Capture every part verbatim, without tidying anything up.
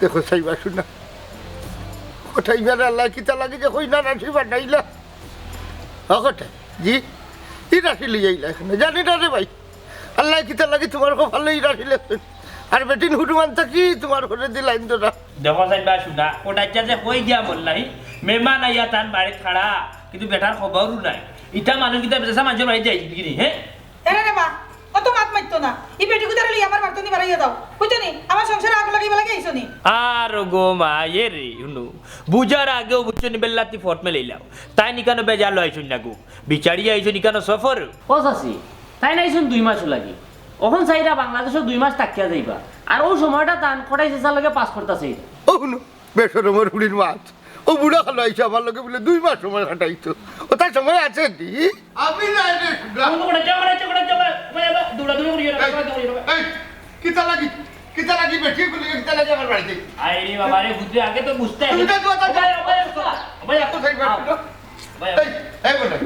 দেখো চাইবা শুনা, কটাই বেড়া আল্লাহ কিতা লাগে যে কইনা রাশি বানাইলা। ও কটাই, জি, ই রাশি লইয়া আইলা এখানে, জানি না রে ভাই। আল্লাহ কিতা লাগে তোমার কপালে ই রাশি লেখছেন। আর বেটিন হুটুমান থাকি তোমার ঘরে দি লাইন ধরা। দেখো চাইবা শুনা, কটাইটা যে কই গিয়া বললাই, মেহমান আইয়া তান বাড়িত খাড়া, কিন্তু বেটার খবরও নাই। ইটা মানুষ কিতা বেচা মানুষের বাড়িত যাই কি নি, হ্যাঁ? এরে রে বা, অত মাত মারতো না। ই বেটি গুতারে লইয়া আমার বাড়িত নি বাড়াইয়া দাও। বুঝছো নি? আমার সংসারে আগ লাগাইবা লাগি আইছো নি? আর গো মা, এ রে, হুনো। বুঝার আগেও বুঝছো নি, বেল্লাতি ফট মেলাইলাও। তাইন ইকানো বেজার লইছইন না গো। বিচারি আইছইন ইকানো সফর। ও চাচি, তাইন আইছইন দুই মাস লাগি। অখন চাইরা বাংলাদেশো দুই মাস থাকিয়া যাইবা। আর অউ সময়টা তান কটাই চাচার লগে পাস করতা চাইরা। ও হুনো, বেশরমর ফুড়ির মাত। ও বুড়া কালো আইছে আমার লগে বুলে দুই মাস সময় কাটাইতো। ও তার সময় আছে নি? আমি নাই রে, শুনলাম। বন্ধু, কোথায় যাও, কোথায় যাও, কোথায় যাও? ভাই, ভাই, দৌড়াদৌড়ি করিও না, এই, দৌড়াদৌড়ি করিও না। এই, কিতা লাগি? কিতা লাগি বেটি বলি, কিতা লাগি আমার বাড়িত? আরে বাবা রে, বুঝতে আগে তো বুঝতে তুমি হবে। তো কথা ভাই, ভাই, ভাই, ভাই, কোথায় যাও? ভাই, এই, এই বলে,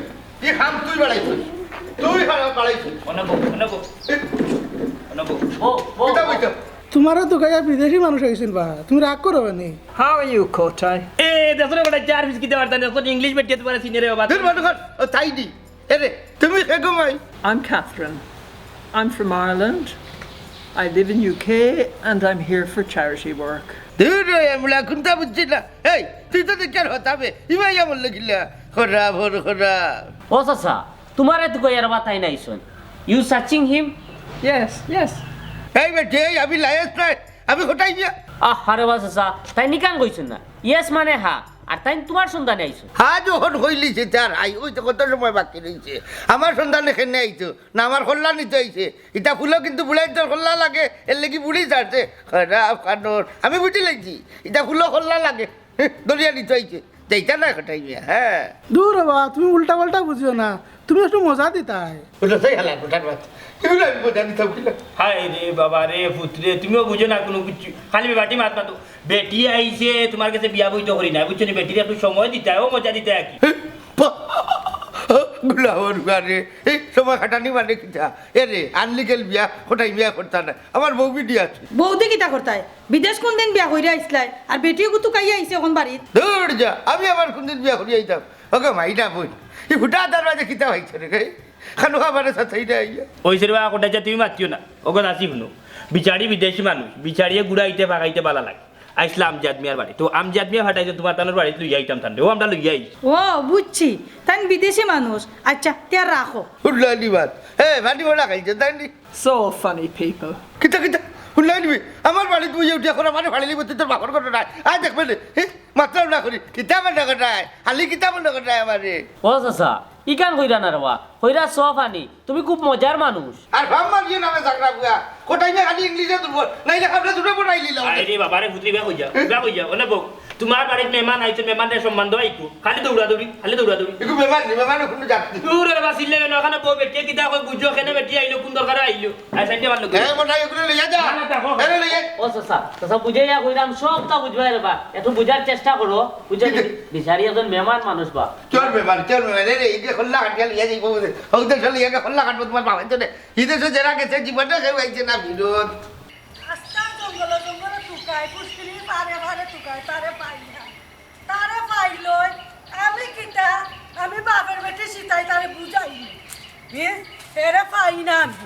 এই কাম তুই বাড়াইছিস। তুই বাড়া-, বাড়াইছিস। অনেক বউ, অনেক বউ। এই, অনেক বউ। বউ, বউ, কিতা বউ। বইতো? তোমারও তো গায়ে বিদেশি মানুষ আইছইন বা, তুমি রাগ করো নি? How are you, Kotai? এ, দেখো না, বেটা, চার পিস কিনতে পারতাম না, এখন ইংলিশ বেটিয়ে তোমার সিনিয়রে বাবা। তোর মনে কর, ও তাই দি। এ রে, তুমি কে গো মাই? I'm Catherine. I'm from Ireland. I live in U K and I'm here for charity work. দূর রে, আমরা কোনটা বুঝছি না। এই, তুই তো দেখার হতাবে, ইমাই আমার লাগিলা। খরাব, হর খরাব। ও চাচা, তোমারে তো কইয়ার বাতাই নাইছইন। You searching him? Yes, yes. এই বেটি, এই আমি লায়েন্স নায়, আমি কটাই মিয়া। আহ, আরে বা চাচা, তাইন ইখান কইছইন না। Yes মানে হা, আর তাইন তোমার সন্ধানে আইছইন। হা যখন কইলিছে, তার হাই, ওই তো কত সময় বাকি রইছে। আমার সন্ধানে কেনে আইছো? না, আমার কল্লা নিতে আইছে। ইটা ফুলো কিন্তু বুড়াইন্তর কল্লা লাগে, এর লাগি বুড়ি ছাড়ছে। খরাব কানোর। আমি বুঝি লাইছি, ইটা ফুলো কল্লা লাগে। দরিয়া নিতে আইছে। যাইতা না কটাই মিয়া, হ্যাঁ। দূর বাবা, তুমি উল্টা পাল্টা বুঝিও না, তুমি একটু মজা দিতায়। ওটা সেই হালা, ওটার মাছ। এগুলো আমি মজা দিতাম কিনা? হায় রে বাবা রে, পুত্রে, তুমিও বুঝো না কোনো কিছু, খালি বেটি মাত মাতো। বেটি আইছে, তোমার কাছে বিয়া বইতে করি না, বুঝছো নি? বেটির একটু সময় দিতায়, ও মজা দিতায় আর কি। গুলাবর ঘরে এই সময় কাটানি মানে কিতা? এ রে, আনলিগেল বিয়া, কটাই বিয়া করতা না। আমার বউ বিটি আছে। বউদি কিতা করতায়? বিদেশ কোনদিন বিয়া কইরা আইছলায়, আর বেটিও গুতু খাইয়া আইছে এখন বাড়িত। দূর যা, আমি আবার কোনদিন বিয়া করিয়া আইতাম? ওকে মাইনা বই, এই ফুটা তার মাঝে কিতা হইছে রে? খানো খাবারে সাথে আইয়া। ওই সেরবা কটাই যা, তুমি মাতিও না। ওগো দাসি হুনো, বিচারি বিদেশি মানুষ, বিচারিয়ে গুড়া আইতে ফাঁকাইতে বালা লাগে। আইসলা আমজাদ মিয়ার বাড়ি, তো আমজাদ মিয়া ফাটাইছে তোমার তানোর বাড়িত লইয়া আইতাম তানরে, ও আমরা লইয়া আই। ও বুঝছি, তাইন বিদেশি মানুষ। আচ্ছা, তে আর রাখো। হুল্লানি বাদ। হে, ভানি বড়া খাইছে, তাই নি? So funny people. কিতা, কিতা? হুল্লানি বি, আমার বাড়িত বইয়া উঠিয়া করা মানে ফাড়ি লিব, তুই তোর বাপর কথা নাই। আয় দেখবে নে, হে? মাতলাম না করি, কিতা মনে করায়? খালি কিতা মনে করায় আমারে? ও চাচা, ইখান কইরা না রে বা, কইরা সফানি, তুমি খুব মজার মানুষ। আর ফাম মারিও নামে ঝগড়া বুয়া, কোটাইমে খালি ইংলিশে দুর্বল, নাইলে খাবলে দুটো পড়াই নিলাম। আরে বাবা রে, পুত্রি, বিয়া কই যা, বিয়া কই যা, ওনে বউ, তোমার বাড়িত মেহমান আইছে, মেহমানরে সম্মান দেওয়া একটু, খালি দৌড়াদৌড়ি, খালি দৌড়াদৌড়ি। একটু মেহমান নি, মেহমানও কোনো জাত নেই। দূর রে বা, চিল্লাইও না, ওখানে বউ বেটিয়ে কিতা কয় বুঝো, কেনে বেটিয়ে আইলো, কোন দরকারে আইলো। আই সাইডে আমার লোকে। হ্যাঁ, মনে হয় এগুলো লইয়া যা। না, না, দেখো। এরে লইয়া। ও চাচা, চাচা, বুঝাইয়া কইরাম, সবটা বুঝবায় রে বা। একটু বুঝার চেষ্টা করো, বুঝছো নি? বিচারি একজন মেহমান মানুষ বা। চল মেহমান, চল মেহমান। এরে, এই যে খোল্লা কাটিয়া লইয়া যাইবো বুঝে। হকদের চল, ইয়া খোল্লা কাটবো তোমার বাবা, চলে। বিদেশে যারা গেছে, জীবনে কেউ আইছে না ফিরত। রাস্তার জঙ্গলে জঙ্গলে তুকায়, পুষ্করিণী পারে পারে তুকায়, তারে পাই না। তারে পাইলই, আমি কিতা, আমি বাপর বেটি সিতাই তারে বুঝাই। এ, এরে পাই না আমি।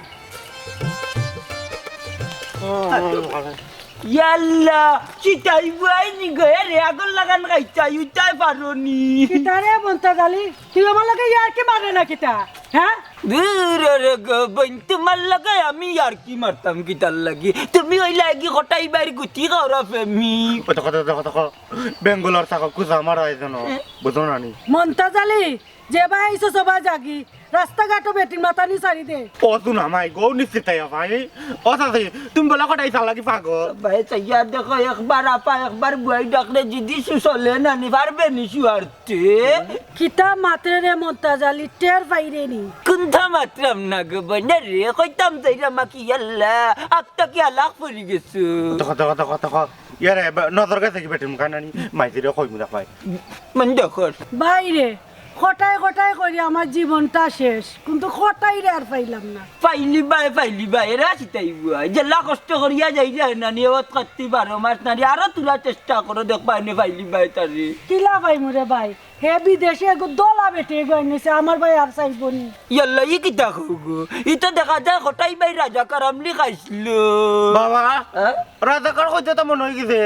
ইয়াল্লা, সিতাই বুয়াই নি গো, এরে আগর লাগান খাইতাই, উতাই পারো নি। কিতা রে মন্তাজ আলী, তুই আমার লগে ইয়ার্কি মারে না কিতা, হ্যাঁ? দূর রে গো বইন, তোমার লগে আমি ইয়ার্কি মারতাম কিতার লাগি? তুমি অইলায় গি কটাই বাইর গুটি খাওরা প্রেমিক। ওই তো কথা, কথা, কথা, কথা। বেঙ্গলোর থাকো, কুজা মারা এই জন্য। বুঝো না নি? মন্তাজ আলী, যে ভাই আইছো সবাই জাগি, রাস্তাঘাটো বেটির মাথা নি সারি দে। ও তুই না মাই গো, নিশ্চিত তাই ভাই। ও সাথে, তুমি বলা কটাই চালা কি পাগল? ভাই, চাইয়া দেখো, একবার আপা, একবার বুয়াই ডাকলে যদি সুসলে না নি পারবে নি সুয়ারতে? কিতা মাতরে রে মন্তাজ আলী, টের পাইরে নি? কুন্তা মাতরাম না গো বইন রে, কইতাম চাইরাম কি ইয়াল্লা, আত্তা কি আলাক পড়ি গেছো। তখন, তখন, তখন, তখন। ইয়ারে, বা-, নজর গেছে কি বেটির মুখা নানি? মাইজিরে কইমু না ভাই। মন দেখর। ভাই রে, কটাই কটাই করি আমার জীবনটা শেষ, কিন্তু কটাইরে আর পাইলাম না। পাইলিবায়, পাইলিবায়, এরা সিতাই বুয়াই। যেলা কষ্ট করিয়া যাইরায় নানি, অত কাটতি বারো মাস নানি, আরো থুড়া চেষ্টা করো, দেখবায় নে পাইলিবায় তারে। কিলা পাইমু রে ভাই, হে বিদেশে এগু দলা বেটি এগু আনিছে, আমার ভাই আর চাইবো নি। ইয়াল্লা, ই কিতা কও গো? ই তো দেখা যায় কটাই ভাই রাজাকার আমলি খাইছিল। বাবা, হ্যাঁ? রাজাকার কইতে তো মনে অইগেছে,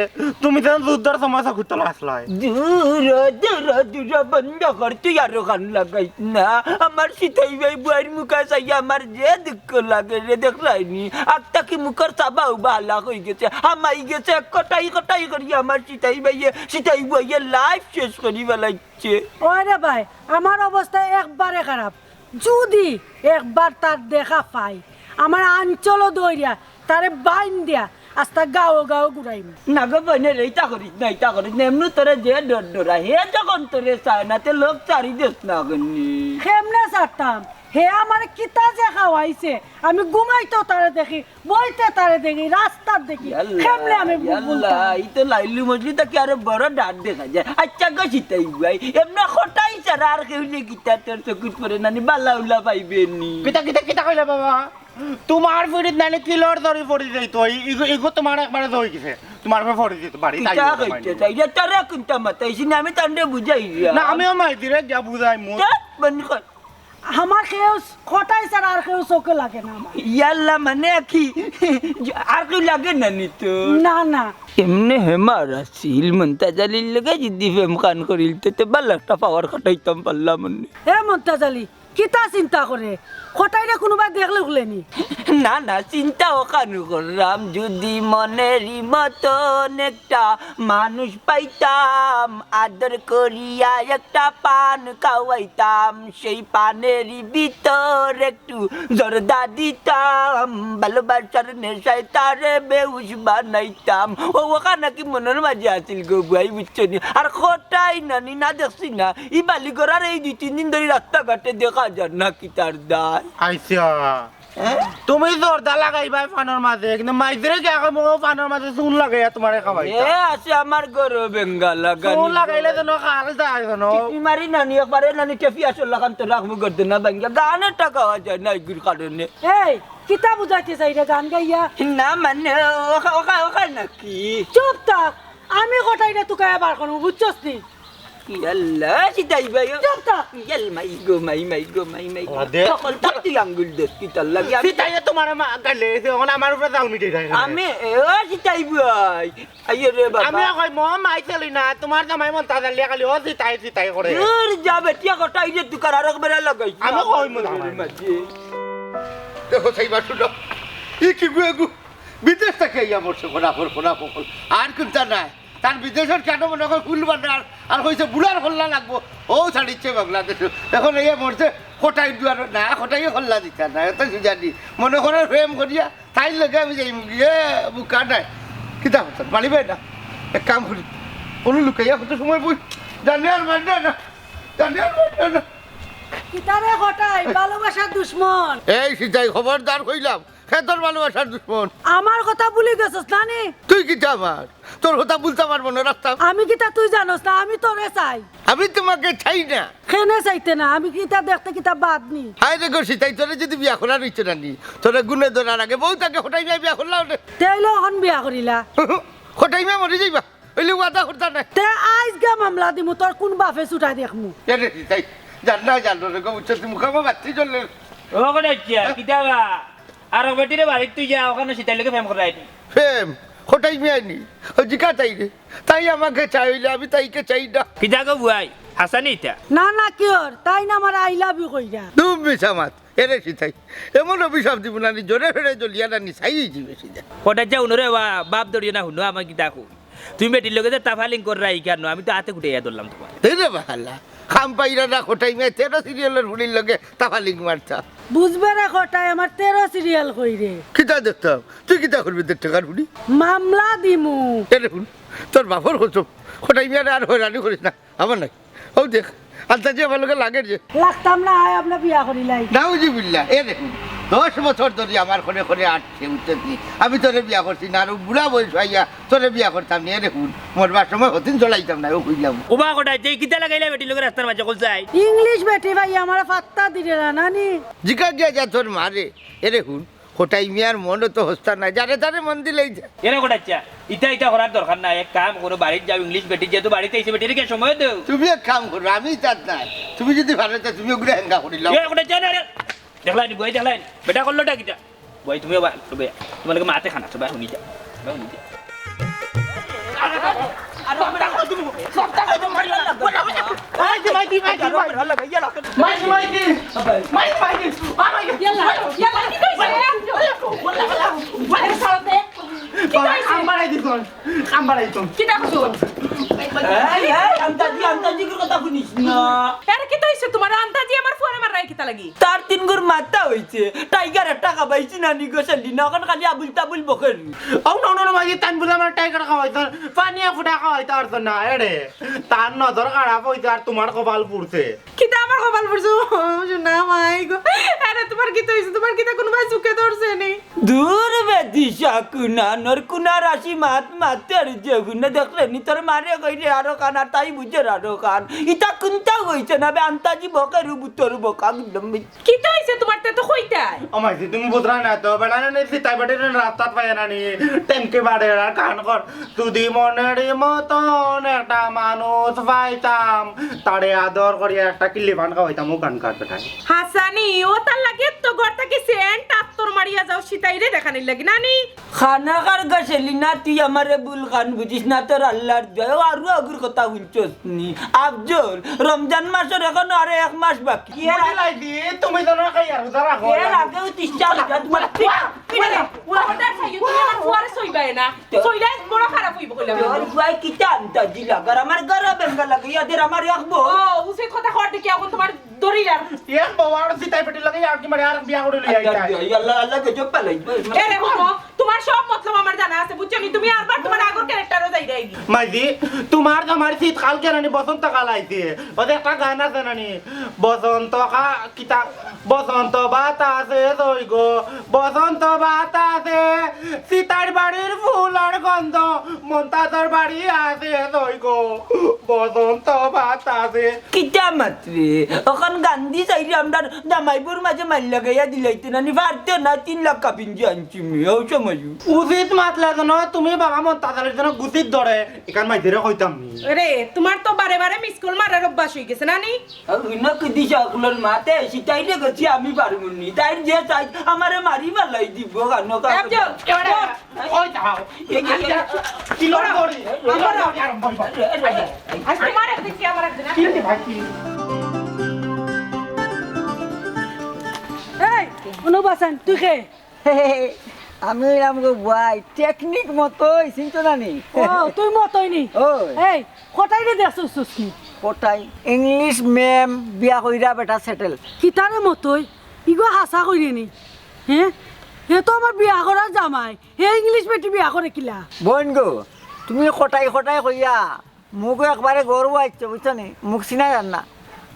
তুমি যেন যুদ্ধর সময় চকুর তলা আছলায়। দূর, দূর, দূর, বন্ধ কর, তুই আরো গান লাগাইস না। আমার সিতাই ভাই বুয়াইর মুখা চাইয়া আমার যে দুঃখ লাগে রে, দেখরায়নি? আগ থাকি মুখর চাবা উবা হালা অইগেছে, হামাই গেছে, কটাই কটাই করি আমার সিতাই ভাইয়ে, সিতাই বুয়াইয়ে life শেষ করি ফালাইছে। ওরে ভাই, আমার অবস্থা একবারে খারাপ। যুদি একবার তার দেখা পাই, আমার আঞ্চলো দইরা, তারে বাইন দিয়া, আস্তা গাঁও গাঁও ঘুরাইমু। না গো বইন রে, ইতা করিস না, ইতা করিস না। এমনে তোরে যে ডর ডরায়, হে যখন তোরে চায় না, তে লোক ছাড়ি দেস না কেনে? কেমনে ছাড়তাম? হে আমারে কিতা যে খাওয়াইছে, আমি ঘুমাইতেও তারে দেখি, বইতে তারে দেখি, রাস্তাত দেখি, ইয়াল্লা, কেমনে আমি ইয়াল্লা, বুলতাম? ই তো লাইলু মজলু থাকি আরো বড় ডাট দেখা যায়। আচ্ছা গো সিতাই বুয়াই, এমনে কটাই ছাড়া আর কেউ যে কিতা তোর চকুত পড়ে নানি, বালা উলা পাইবে নি। কিতা, কিতা, কিতা কইলা বাবা? তোমার ফিরিত নানি কিলর দরি পড়ি যাইতো, ই-, ইগো, ইগো তোমার একবারে দই গেছে, তোমার উপরে পড়ি যাইতো, বাড়ি কিতা তাই কইতে চাই রে, তোরে কুনটা মাতাইছি না, আমি তানরে বুঝাই দিয়া। না, আমিও মাইদিরে গিয়া বুঝাইমু। ধ্যাৎ, বন্ধ কর। আমার কেউ কটাই ছাড়া আর কেউ চোখে লাগে না আমার। ইয়াল্লা, মানে কি? আর কেউ লাগে না নি তোর? না, না। এমনে হেমার আছিল, মন্তাজ আলীর লগে যদি প্রেম খান করিল, তে, তে ভালা একটা পাওয়ার খাটাইতাম পারলাম নে। এ মন্তাজ আলী, কিতা চিন্তা করে? কটাইরে কোনোবায় দেখলে উলেনি? না, না, চিন্তা অখান করলাম, যদি মনের মতন একটা মানুষ পাইতাম, আদর করিয়া একটা পান খাওয়াইতাম, সেই পানের ভিতর একটু জর্দা দিতাম, ভালোবাসার নেশায় তারে বেহুশ বানাইতাম। ও অখান নাকি মনর মাঝে আছিল গো বুয়াই, বুঝছো নি? আর কটাই নানি না দেখছি না, ই বালিগড়ার এই দুই তিন দিন ধরি রাস্তাঘাটে দেখা যার না কিতার দায়। আইসা। হ্যাঁ? তুমি জর্দা লাগাইবায় পানর মাঝে, কিন্তু মাইদিরে গিয়া কইমু পানর মাঝে চুন লাগাইয়া তোমারে খাওয়াইতা। এ আছে আমার গরু বেঙ্গা লাগানি। চুন লাগাইলে যেন খাল যায় যেন। টিপি মারি নানি একবারে নানি টেপি আসল লাগান তো রাখবো গর্দনা ভাঙ্গিয়া। গান একটা গাওয়া যায় না এগুর কারণে। এই, কিতা বুঝাইতে চাইরে গান গাইয়া? না মানে, ওখা, ওখা, ওখা নাকি? চুপ থাক, আমি কটাইরে তুকাইয়া বার করমু, বুঝছস নি? ইয়াল্লা, সিতাই ভাই। চুপ থাক। ইয়াল মাই গো, মাই, মাই গো, মাই, মাই গো। আদে। সকল তার তুই আঙ্গুল দোষ কি তার লাগি? আমি সিতাইয়ে তোমার মা গালে, এখন আমার উপরে জাল মিটে যায়। আমি, এ, ও সিতাই ভাই। আইয়ো রে বাবা। আমি কই, মো মাই চলি না, তোমার জামাই মন্তাজ আলী খালি ও সিতাই, সিতাই করে। দূর যা বেটিয়া কটাইরে তুকার আরো বেড়া লাগাই। আমি কই মো জামাই। মাঝে। দেখো, সেই বাসুটা। ই কি গু, এগু? বিদেশ থাকি আইয়া মরছে, খোনা ফল, খোনা ফল। আর কুনতা নাই। তার বিদেশর কেন মনে করে ফুল বানার, আর কইছে বুড়ার খোল্লা লাগবো, ও ছাড়িচ্ছে বাংলাদেশে। এখন এই মরছে, কটাই দুয়ার না, কটাই খোল্লা দিতা না, এত সুজানি। মনে করে প্রেম করিয়া, তাইর লগে আমি যাইমু গিয়া, বুকা নাই। কিতা কথা, মারিবে না। এক কাম করি, অনু লুকাইয়া কত সময় বই, জানে আর মারবে না, জানে আর মারবে না। কিতারে কটাই, ভালোবাসার দুশমন। এই সিতাই, খবরদার কইলাম, হে তোর ভালোবাসার দুশমন। আমার কথা ভুলি গেছস না নি? তুই কিতা আমার? তোর কথা ভুলতাম পারবো না, রাখতাম। আমি কিতা তুই জানোস না, আমি তোরে চাই। আমি তোমাকে চাই না। কেনে চাইতে না, আমি কিতা দেখতে কিতা বাদ নি? হায় রে গো সিতাই, তোরে যদি বিয়া করার অইতো না নি, তোরে গুনে ধরার আগে, বউত আগে কটাই মিয়া বিয়া করলা ওরে। তে অইলে অখন বিয়া করিলা? কটাই মিয়া মরি যাইবা। অইলে ওয়াদা করতা না। তে আইজ গা মামলা দিমু, তোর কুন বাপে ছুটাই দেখমু। এ রে, তাই জান না, জান রে গো, বুঝছো, তুমি মুখামো বাতি জ্বললে। ও করে আইচ্ছা, কিতা বা? আর বেটিরে বাড়িত তুই যা, ওখানো সিতাই লগে প্রেম করাই নি। প্রেম? কটাই মিয়া নি? ও জিকা তাইরে। তাই আমাকে চাই অইলে আমি তাইকে চাই না। কিতা গো বুয়াই, হাছা নি ইতা? না, না, কিওর? তাইন আমারে I love you কইরা। তুমি মিছা মাত। এ রে সিতাই, এমন অভিশাপ দিমু না নি, জোরে ফেরে জ্বলিয়া না নি, ছাই অই যিবে সিতাই। কটাই যাও নরে বা, বাপ ধরিও না হুনো, আমার কিতা কই। তুমি বেটির লগে যে তাফালিং কররায় কেনে? আমি তো আতে কুটাইয়া ধরলাম তোমার। এই রে বাহালা, কাম পাইরা না, কটাই মিয়া তেরো সিরিয়ালর ফুড়ির লগে তাফালিং মারতা। বুঝবে রে কটাই, আমার তেরো সিরিয়াল কই রে? কিতা দেখতাম? তুই কিতা করবি তোর টেকার ফুড়ি? মামলা দিমু। এ রে হুন, তোর বাপর কসম, কটাই মিয়ারে আর হয়রানি করিস না, আমার নাই। ও দেখ, আন্তাজি আমার লগে লাগে যে। লাগতাম না, আয় আমরা বিয়া করিলাই। নাউজুবিল্লাহ, এ রে হুন, দশ বছর ধরি আমার খরে খরে আটকে উঠতেছি। আমি তোরে বিয়া করছি না, আর বুড়া বয়স অইয়া তোরে বিয়া করতাম নি। এরে হুন, মরবার সময় হতিন চলাইতাম না, ও কইলাম। ওবা কটাই, যে কিতা লাগাইলা বেটির লগে রাস্তার মাঝে কল চাই? ইংলিশ বেটি ভাই আমার পাত্তা দিলে না, নানি। জিকা গিয়া যা তোর মারে। এরে হুন, কটাই মিয়ার মনও তো হস্তা নাই, যারে তারে মন দিলেই যায়। এরে কটাচ্চা, ইতা ইতা করার দরকার নাই, এক কাম করো, বাড়িত যাও, ইংলিশ বেটি যেহেতু বাড়িত আইছে, বেটিরে সময় দেও। তুমি এক কাম করো, আমি তাত নাই, তুমি যদি পারো তে তুমি ওগুলা হেঙ্গা করি লও। এরে কটাচ্চা না রে, দেখলায়নি, বুয়াই দেখলায়নি, বেটা করলোটা কিতা? বুয়াই তুমিও বা, তবে তোমার লগে মাতে খানা, সবাই হুনি যা, সবাই হুনি যা। মাইকি, মাইকি, মাইকি, মাইকি। মাইকি, মাইকি। মাইকি, মাইকি। ও মাইকি। ইয়াল্লা, ইয়াল্লা, কিতা অইছে? আরে, ছাড়ো তে। কিতা অইছে? আম বাড়াই দিছইন। আম বাড়াই দিছইন। কিতা কইছো? এই, এই, আন্তাজি, আন্তাজি করে কথা হুনিস না। আরে, কিতা অইছে তোমার? আন্তাজি আমার ফুয়ারে মাররায় কিতা লাগি? তার তিন গুর মাথা অইছে। টাইগার একটা খাবাইছি না নি গো, শালি না, অখন খালি আবুল তাবুল বকের। ও, না, না, না, মাইকি, তাইন বুলে আমার টাইগার খাওয়াইতো, পানিয়া ফুটা খাওয়াইতো পারতো না, এরে। তার নজর খারাপ অইছে আর তোমার কপাল পুড়ছে। কিতা আমার কপাল পুড়ছে? ও, সোনা মাই গো। আরে, তোমার কিতা অইছে? তোমার কিতা কুনুবায় চুকে ধরছে নি? দূর বেদিশা কুনানোর কুনার আসি মাত মাতের যে গুণে দেখলে নি তোর মারে কইরে আরো খান আর তাই বুঝের আরো খান। ইতা কুনতা অইছে না বে আন্তাজি বকের বুতর বকা একদম। কিতা অইছে তোমার তে তো কইতায়? ও মাইজি, তুমি বুঝরায় না তো, বেটা না নিছি তাই বেটা না রাস্তাত পাইয়া না নি, টেমকে বাড়ে আর কান কর। যদি মনের মতন একটা মানুষ পাইতাম, তারে আদর করিয়া একটা কিল্লি পান খাওয়াইতাম, ও গান কার বেটায়। হাসানি, ও তার লাগি তো ঘর থাকি সেন্ট আত্তর মারিয়া যাও, সিতাইরে দেখানির লাগি, নানি? খানা খার গাছেলি না, তুই আমারে ভুল খান বুঝিস না, তোর আল্লাহর দোয়া, ও আরু আগুর কথা হুনছস নি? আফজল, রমজান মাসর এখনো আরো এক মাস বাকি। এর আগে লাই দি, তুমি তো না খাই আর উদারা খাও। এর আগেও তিস্তা হইতা তোমার ঠিক। ওটা খাইও, তুমি আমার ফুয়ারে সইবায় না। তো সইলে বড় খারাপ অইবো কইলাম। তোর ফুয়ায় কিতা আন্তাজি লাগার? আমার গলা বেঙ্গা লাগে, ইয়াদের আমার এক বউ। ও, উচিত কথা কর দেখি, এখন তোমার দরিলার। এক বউ আর সিতাই বেটির লগে আর কি মারে আর বিয়া করে লই আইতা। আল্লাহ, আল্লাহ, গজব পালাই। এরে হুনো, তোমার সব মতলব আমার জানা আছে, বুঝছো নি? তুমি আরবার তোমার আগর ক্যারেক্টারও যাই দেয়। মাইজি, তোমার জামার শীতকাল কেন নি, বসন্তকাল আইছে। ওদের একটা গান আছে না নি? বসন্ত কা-, কিতা? বসন্ত বাতাসে দই গো, বসন্ত বাতাসে, সিতার বাড়ির ফুলর গন্ধ, মন্তাজর বাড়ি আছে দই গো, বসন্ত বাতাসে। কিতা মাতরে? অখন গান্ধী চাইলে আমরার জামাইবর মাঝে মাইল লাগাইয়া দিলাইতে না নি, পারতে না, তিন লাখ কাবিন যে আনছি মি, ও সময়। উচিত মাতলা জানো, তুমি বাবা মন্তাজর জন্য গুছিত ধরে, এখান মাইজেরে কইতাম নি। আরে, তোমার তো বারে বারে মিস কল মারার অভ্যাস অই গেছে না নি? আর উইনা কি দিশা অকলর মাতে, সিতাইরে গেছি আমি পারমু নি। তাইর যে চাই, আমারে মারি ফালাই দিব, গানো কা- একজন, কেমন? ওই যাও। এই, এই, এই, কি লড় করি? কি লড় করি? আরম্ভ হইব। আজ তোমার একদিন কি আমার একদিন, হ্যাঁ? কি রে ভাই, কি? এই, অনুপ হাসান, তুই কে? আমি অইলাম গো বুয়াই, টেকনিক মতই, চিনছো না নি? ও, তুই মতই নি? ওই। এই, কটাইরে দেখছস নি? কটাই? ইংলিশ ম্যাম, বিয়া কইরা বেটা সেটেল। কিতারে মতই? ইগো হাছা কইরে নি? হে? হে তো আমার বিয়া করার জামাই। হে ইংলিশ বেটি বিয়া করে কিলা? বইন গো, তুমি কটাই কটাই কইয়া মুখো একবারে গর্ব আইছে, বুঝছো নি? মুখ চিনা যার না।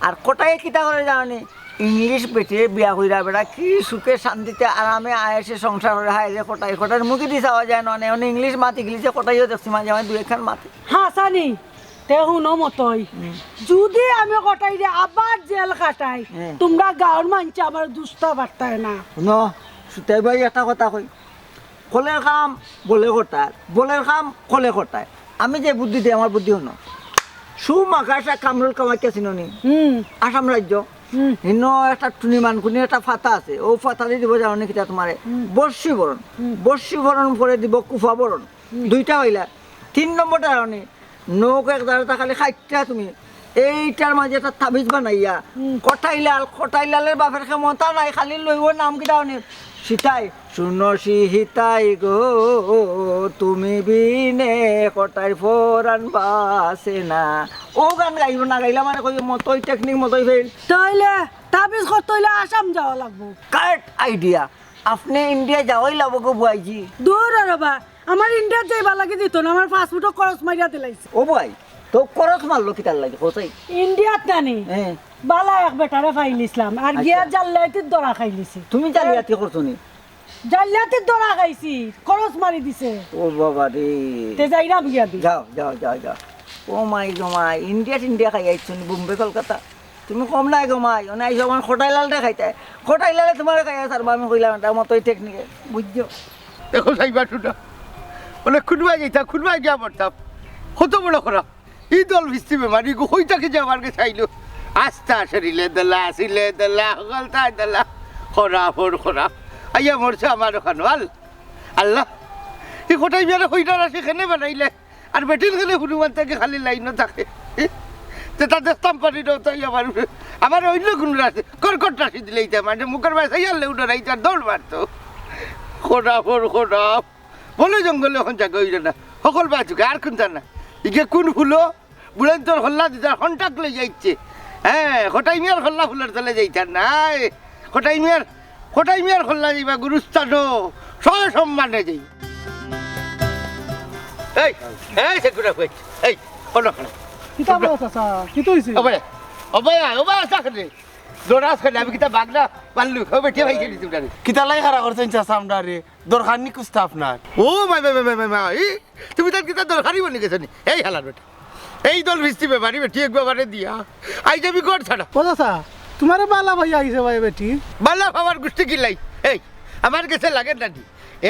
আর কটাই কিতা করে জানো নি? ইংলিশ বেটিরে বিয়া কইরা বেটা কি সুখে শান্তিতে আরামে আয়েশে সংসার করে, হায় রে কটাই, কটাইর মুখেদি চাওয়া যায় না, মানে ইংলিশ মাত ইংলিশে কটাইও দেখছি মাঝে মাঝে দুই একখান মাতে। হাছানি, তে হুনো মতই। হুম। যুদি আমি কটাইরে আবার জেল খাটাই, হুম। তুমরা গাঁওর মানষে আমার দুষতা পারতায় না। হুনো, সুতাই ভাই একটা কথা কই, কলের কাম বলে কটার, বলের কাম কলে কটায়। আমি যে বুদ্ধি দেই, আমার বুদ্ধি হুনো। সুম আকাশা কামরুল কামাখ্যা চিনো নি? হুম। আসাম রাজ্য। হুম। হিনো একটা টুনি মানকুনি একটা ফাতা আছে। ও ফাতা দি দিব জানো নি কিতা তোমারে? হুম। বর্ষীবরণ। হুম। বর্ষীবরণ পরে দিব কুফাবরণ। হুম। দুইটা অইলা। তিন নম্বরটা জানো নি? নখ এক দাঁড়াটা খালি খাইট্টা তুমি। এইটার মাঝে একটা তাবিজ বানাইয়া, হুম। কটাইলাল, কটাইলালের বাপের ক্ষমতা নাই, খালি লইব নাম কিতা অনে। সিতাই, শুনো সিতাই গো, তুমি বিনে কটাইর ফরান বাসে না। ও গান গাইব না, গাইলা মানে কই মতই টেকনিক মতই ফেল। তাইলে তাবিজ করতে অইলে আসাম যাওয়া লাগবো। Correct idea. আপনে ইন্ডিয়া যাওয়াই লাগবো গো বুয়াইজি। দূর রে বা, আমার ইন্ডিয়াত যাইবার লাগি দিত না, আমার পাসপোর্টও খরচ মারিয়া দিলাইছে। ও ভাই, তো খরচ মারলো কিতার লাগি, কোথায়? ইন্ডিয়াত নানি? হ্যাঁ। বালা এক বেটারে পাইলিছলাম, আর গিয়া আচ্ছা। জালিয়াতির ধরা খাইলিছি। তুমি জালিয়াতি করছো নি? জালিয়াতির ধরা খাইছি, খরচ মারি দিছে। ও বাবা রে। তে যাইরাম গিয়া দি। যাও, যাও, যাও, যাও। ও মাই গো মাই, ইন্ডিয়া টিন্ডিয়া খাই আইছো নি, বোম্বে, কলকাতা? তুমি কম নাই গো মাই, অনে আইছো আমার খটাইলালরে খাইতায়। খটাইলালে তুমারে খাইয়া ছাড়বো, আমি কইলাম, এটা মতোই টেকনিকে, বুঝছো? দেখো সাইবা টুটা, বলে খুনবাই যাইতাম, খুনবাই গিয়া মরতাম। কত বড় খারাপ। ই দল ভিস্তি বেমারি গো, কই থাকি যে আমার গেছে আইলো। আস্তা শরীরে দলা, সিলে দলা, হকলতায় দলা। খারাপ, ওর খারাপ। আইয়া মরছে আমার ওখান, আল-, আল্লাহ। ই খটাই মিয়ারে কইরা রাশি খেনে বানাইলে। আর বেটির খেনে হনুমান থাকি খালি লাইনও থাকে। তে তা দেখতাম পারি না, তাই আমার উপরে। আমার অন্য কোনো রাশি, কর্কট রাশি দিলে ইতা মানে মুখের বায় চাইয়া লেউ ডরাইতে আর দৌড় মারতো। খারাপ, ওর খারাপ। বলে জঙ্গলে এখন জাগা অইল না। হকল বাজুকে আর কোনটা না। ইগে কোন ফুলো? বুড়াইন্তর খল্লা দিতার হন্টাক লই যাইছে। হ্যাঁ, খটাই মিয়ার খল্লা ফুলের তলে যাইতার নাই। খটাই মিয়ার, খটাই মিয়ার খল্লা যাইবা গুরুস্থানো। সয় সম্মানে যাই। এই, এই, সে কুড়া কই? এই, কোন খানা? কিতা বলো চাচা? কিতা হইছে? ওবায়, ওবায়, ওবায়, আসা খানে। জোরাস খানে, আমি কিতা বাগনা পাল্লু, ও বেটি ভাই খেলি তোমরা। কিতা লাই খাড়া করছেন চাচা আমরা রে? দরকার নি কুস্তা আপনার? ও মাই, মাই, মাই, মাই, মাই, মাই, এই, তুমি তার কিতা দরকারি বনি গেছো নি? এই হালার বেটা, এই দল ভিস্তি বেমারি বেটি এক বাবারে দিয়া, আইজ আমি ঘর ছাড়া। ও চাচা, তোমারে বালা ভাই আইছে ভাই বেটি। বালা বাবার গোষ্ঠী কিলাই, এই, আমার গেছে লাগে না নি।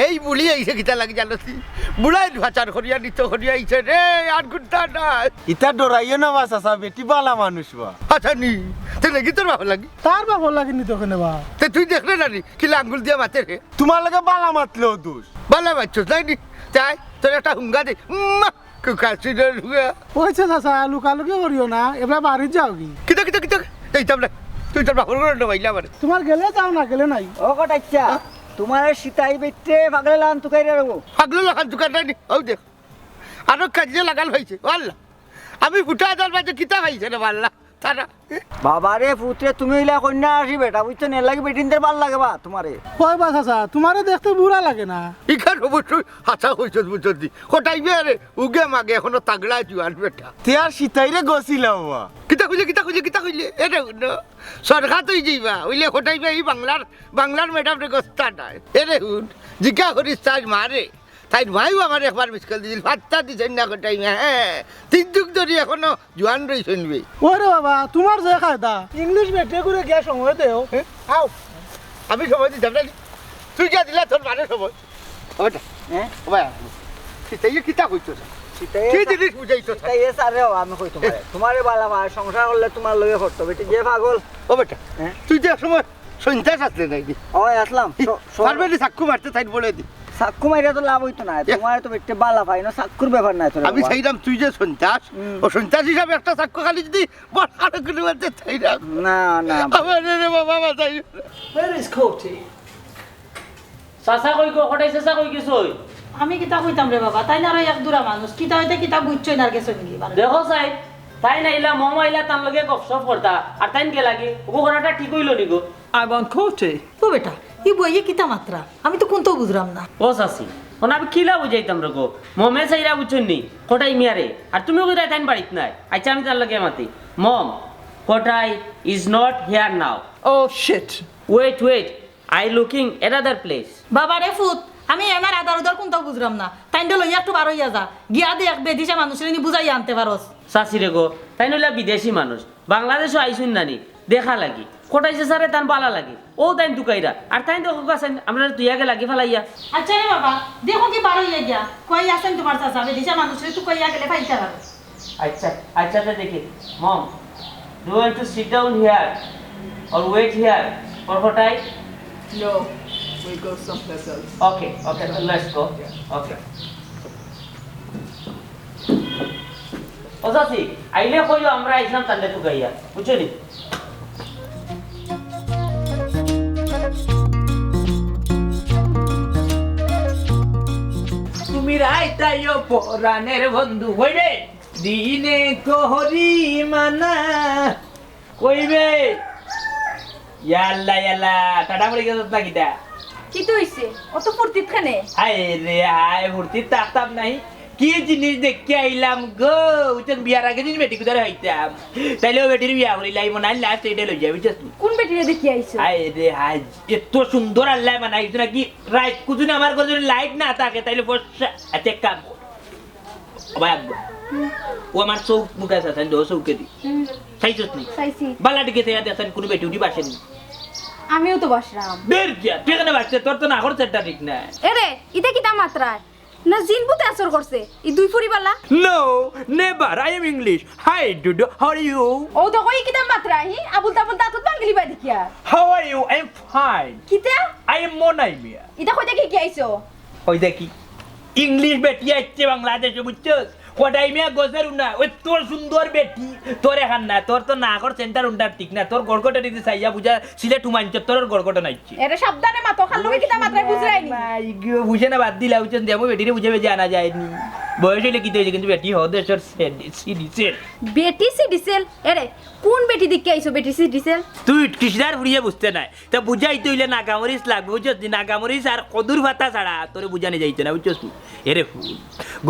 এই বুড়ি আইছে কিতা লাগে জানো নি? বুড়াই ভাচার করিয়া নিত করিয়া আইছে রে, আর গুন্তা নাই। ইতা ডরাইও না বা চাচা, বেটি বালা মানুষ বা। আচ্ছা নি, তে নাকি তোর বাবা লাগি? তার বাবা লাগি নি তো কেনে বা? তে তুই দেখলে না নি, কিলা আঙ্গুল দিয়া মাতে রে? তোমার লগে বালা মাতলেও দোষ। বালা মাতছস, তাই নি? তাই তোর একটা হুঙ্গা দে। উম্মা, কুকাশি রে হুঙ্গা। ওইছে চাচা, লুকালুকি করিও না, এবার বাড়ি যাও কি? কিতা, কিতা, কিতা? এইতাম না। তুই তোর বাপর ঘরে ঢুকাইলা আমারে। তোমার গেলে যাও, না গেলে নাই। ও কটাইচ্ছা, হ্যাঁ? তোমার সিতাই বেটে পাগলে লান তুকাই রে রবো। পাগলে লান তুকাই রে নি? ও দেখ। আরো কাজে লাগাল হইছে। ও আল্লাহ। আমি ফুটা আদার মাঝে কিতা খাইছে রে আল্লাহ? তারা। বাবারে পুতরে, তুমি ইলা কন্যা আসি বেটা, বুঝছো নি? এর লাগি বেটিনদের ভালা লাগে বা তোমারে। কই বা চাচা, তোমারে দেখতে বুড়া লাগে না। ইখান অবশ্যই হাছা কইছস বুঝছস দি। কটাই বে রে, উগে মাগে এখনো তাগড়া জুয়ান বেটা। তে আর সিতাইরে গছিলা বাবা। কিতা কইলে, কিতা কইলে, কিতা কইলে? এটা হুন। সরকার তুই যাইবা, ওইলে কটাই বে এই বাংলার, বাংলার ম্যাডাম রে গস্তা নাই। এরে হুন, জিকা করিস তার মারে। তাইর মায়ও আমার একবার মিস কল দিছিল, পাত্তা দিছইন না কটাই বে, হ্যাঁ। তিন যুগ ধরি এখনো জুয়ান রইছইন বে। ওরে বাবা, তোমার যে কায়দা, ইংলিশ বেটে করে গিয়া সময় দেও। হ্যাঁ? আও। আমি সময় দিতাম না নি। তুই গিয়া দিলা তোর মারে সময়। ও বেটা। হ্যাঁ? ও ভাই, সিতাইয়ে কিতা কইতো স্যার? সিতাইয়ে কি স্যার, জিনিস বুঝাইতো স্যার? সিতাইয়ে স্যার রে, আমি কই তোমারে। তোমারে বালা মার সংসার করলে তোমার লগে করতো, বেটি যে পাগল। ও বেটা, হ্যাঁ? তুই যে এক সময় সন্ত্রাস আসলে নাকি? ওই আসলাম। ই, স-, স-, পারবে নি চাক্কু মারতে তাইর বলে দি। চাক্কু মারিয়া তো লাভ হইতো না। এ। তোমার তো বেটে বালা পাই না, চাক্কুর ব্যাপার নাই তো রে আমি বাবা। চাইলাম তুই যে সন্ত্রাস, হুম। ও সন্ত্রাস হিসাবে একটা চাক্কু খালি যদি বড় আরো কোনো মারতে চাইলাম। না, না। আমার রে বাবা, বাঁচাই। Where is Koti? চাচা কই গো, কটাই চাচা কই গেছই? আমি কিতা কইতাম রে বাবা, তাইন আরো এক দুরা মানুষ, কিতা হইতে কিতা বুঝছইন আর গেছইন গি বারো। দেখো চাই, তাইন আইলা, মম আইলা, তান লগে গপসপ করতা, আর তাইন গেলাগি, ওগো করাটা ঠিক হইল নি গো। I want Koti. ও বেটা, ই বইয়ে কিতা মাতরা? আমি তো কুন্তাও বুঝরাম না। ও চাচি, অখন আমি কিলা বুঝাইতাম রে গো? মমে চাইরা বুঝছইন নি, কটাই মিয়ারে, আর তুমি কইরায় তাইন বাড়িত নাই। আচ্ছা, আমি তার লগে মাতি। Mom, Kotai is not here now. Oh, shit. Wait, wait. I looking another place. বাবা রে ফুত, আমি এনার আদার উদার কুন্তাও বুঝরাম না। তাইনরে লইয়া একটু বার হইয়া যা। গিয়া দেখ বেদিশা মানুষরে নি বুঝাইয়া আনতে পারস। চাচি রে গো, তাইন অইলা বিদেশি মানুষ। বাংলাদেশো আইছইন নানি, দেখা লাগি। কটাই চাচারে তান বালা লাগি। ও তাইন তুকাইরা। আর তাইন দেখো গা চাইন, আমরারে তুইয়া গেলাগি ফালাইয়া। আচ্ছা রে বাবা, দেখো কি বার হইয়া গিয়া। কই আছইন তোমার চাচা, বেদিশা মানুষরে তুকাইয়া গেলে ফাইতা পারো। আচ্ছা, আচ্ছা, তে দেখি। Mom, do you want to sit down here or wait here for Kotai? No, we go someplace else. Okay, okay, so let's go. Yeah. Okay. ও চাচি, আইলে কইও আমরা আইছলাম তানরে তুকাইয়া, বুঝছো নি? তুমি রাইতাইও পরাণের বন্ধু, ওই রে। দিনে করি মানা কইবে। ইয়াল্লা, ইয়াল্লা, টাটা পড়ি গেছত না কিতা? কিতা হইছে? অত ফুর্তিত কেনে? হায় রে হায়, ফুর্তিত থাকতাম নাই। কি জিনিস দেখিয়া আইলাম গো, বুঝছস? বিয়ার আগে যদি বেটি কুদারে হইতাম, তাইলে অউ বেটির বিয়া করিলাই, মনে হয় লাস্ট এইটা লই যাবি, বুঝছস নি? কোন বেটিরে দেখিয়া আইছো? আয় রে হায়, এত সুন্দর আল্লায় বানাইছে নাকি? রাইত কুজুন আমার ঘরে যদি লাইট না থাকে, তাইলে ফর্সা। আচ্ছা, এক কাম কর। ও ভাই, আব্বা। ও আমার চউখ মুখ আছে, তাই দো চউখে দি। হুম। চাইছস নি? চাইছি। বালা দিকে চাইয়া দেখছস নি, কোনো বেটি উটি বাসেনি। আমিও তো বাসরাম। বের যা, তুই এখানে বাসতে, তোর তো নাকর সেটটা ঠিক না। এরে, ইতা কিতা মাতরায়? না জিন ভূতে আসর করছে, ই দুই ফুরি বালা? No, never. I am English. Hi, Dudu. How are you? ও তো কই কিতা মাতরায়, হি? আবুল তাবুল দাঁতত ভাঙ্গিলি বাই দেখিয়া। How are you? I am fine. কিতা? I am মনাই মিয়া। ইতা কই থাকি কি আইছো? কই থাকি? ইংলিশ বেটি আইছে বাংলাদেশে, বুঝছস? কটাই মিয়া গজের উনা, ওই তোর সুন্দর বেটি, তোর এখান না, তোর তো নাকর সেন্টার উন্টার ঠিক না, তোর গড়গড়টা দিতে চাইয়া বুঝা, সিলেট হুমায়ুন চত্বরের গড়গড়টা নাইছে। এরে সাবধানে মাতো, খাল লগে কিতা মাতরায় বুঝরায়নি। মাই গো, বুঝে না বাদ দিলা, বুঝছস? দেবো বেটিরে বুঝে বেজে আনা যায়নি। বয়স হইলে কিতা হইছে, কিন্তু বেটি হ দেশর সিডিসেল। বেটি সিডিসেল? এরে, কোন বেটি দেখিয়া আইছো বেটি সিডিসেল? তুই কৃষ্ণার ফুরিয়ে বুঝতে নাই। তা বুঝাইতে হইলে নাগামরিচ লাগবে, বুঝছস নি? নাগামরিচ আর কদুর পাতা ছাড়া তোরে বুঝানি যাইতো না, বুঝছস নি? এরে ফুল,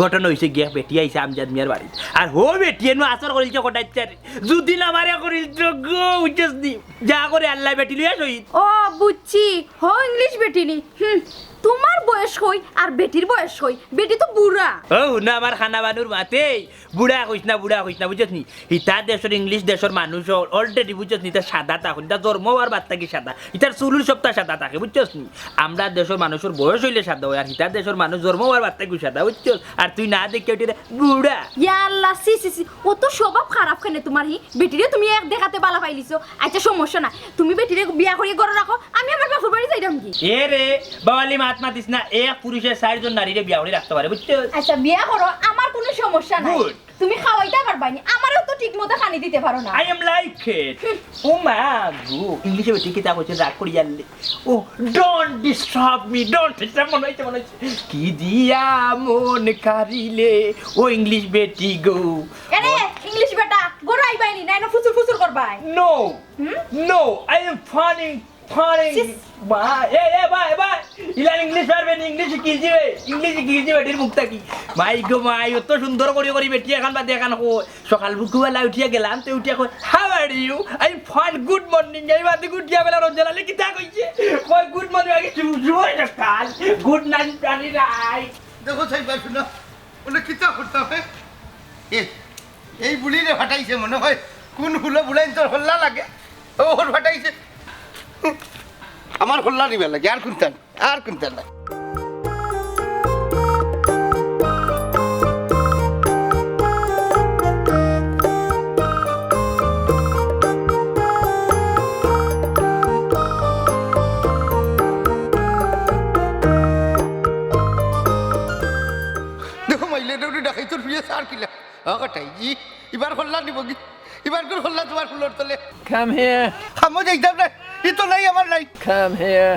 ঘটনা হইছে গিয়া বেটি আইছে আমজাদ মিয়ার বাড়িত। আর হো বেটি এনু আসর করিলছে কটাইচ্ছারে। যদি না মারে করিল তো গো, বুঝছস নি? যা করে আল্লাহ বেটি লইয়া শহীদ। ও, বুঝছি। হো ইংলিশ বেটি নি। হুম, তোমার বয়স কই আর বেটির বয়স কই? বেটি তো বুড়া। ও, না আমার খানা বানুর মাতেই। বুড়া কইস না, বুড়া কইস না, বুঝছস নি? ইতা দেশর ইংলিশ দেশর মানুষ অল-, already বুঝছস নি? ইতা সাদা তখন, ইতা জন্ম হওয়ার বাদ থাকি সাদা। ইতার চুলুর সবটা সাদা থাকে, বুঝছস নি? আমরা দেশর মানুষর বয়স হইলে সাদা হয়, আর ইতা দেশর মানুষ জন্ম হওয়ার বাদ থাকি সাদা, বুঝছস? আর তুই না দেখে ওইটা বুড়া। ইয়া আল্লাহ, ছি, ছি, ছি, অত স্বভাব খারাপ কেনে তোমার হি? বেটিরে তুমি এক দেখাতে বালা পাইলিছো। আচ্ছা, সমস্যা না, তুমি বেটিরে বিয়া করিয়া ঘরো রাখো, আমি আমার বাপর বাড়ি যাইরাম গি। এ রে, বাবালি মাত মাতিস না, এক পুরুষে চাইরজন নারীরে বিয়া করি রাখতে পারে, বুঝছস? আচ্ছা, বিয়া করো, আমার কোনো সমস্যা নাই। Good. তুমি খাওয়াইতা পারবায়নি, আমারেও তো ঠিক মতো খানি দিতে পারো না। I am like it. ও মা গো, ইংলিশে বেটি কিতা কইছে, রাগ করি জানলে। ও, don't disturb me, don't disturb, মনে হইছে, মনে হইছে। কি দিয়া মন কারিলে, ও ইংলিশ বেটি গো। এরে, ইংলিশ বেটা, ঘরো আইবায়নি, নাইলে ফুসুর ফুসুর করবায়। No, হুম? No, I am funny. ফারে, সিস। বা, এ, এ, ভাই, ভাই, ইলা ইংলিশ পারবে নি, ইংলিশ শিখিয়ে দিবে, ইংলিশ শিখিয়ে দিবে, এটির মুখ থাকি। মাই গো মাই, অত সুন্দর করি করি বেটি এখান বাদে এখান কো। সকাল বুকুবেলা উঠিয়া গেলাম, তে উঠিয়া কই, "How are you?" আমি, "Fine, good morning।" আমি বাদে উঠিয়া বেলা রঞ্জনালে কিতা কইছে? কই, "Good morning, আগে শুভ, শুভ সকাল, good night, প্রাণী রাই।" দেখো, সাইবা, শুনো, বলে, "কিতা করতাম, হে?" এ, এই বুলিরে ফাটাইছে মনে হয়। কোন হুলো বুলাইন তোর হল্লা লাগে? ও, ওর ফাটাইছে। আমার হল্লা নিবার লাগে, আর কোনটা নাই, আর কোনটা নাই। দেখো, মাইলে ডৌরি ডাকাইতর ফিরে সার কিলা। ও কটাই জি, ইবার হল্লা নিব কি? ইবার কোন হল্লা তোমার ফুলর তলে? Come here. খামো যাইতাম না, ই তো নাই আমার নাই। Come here.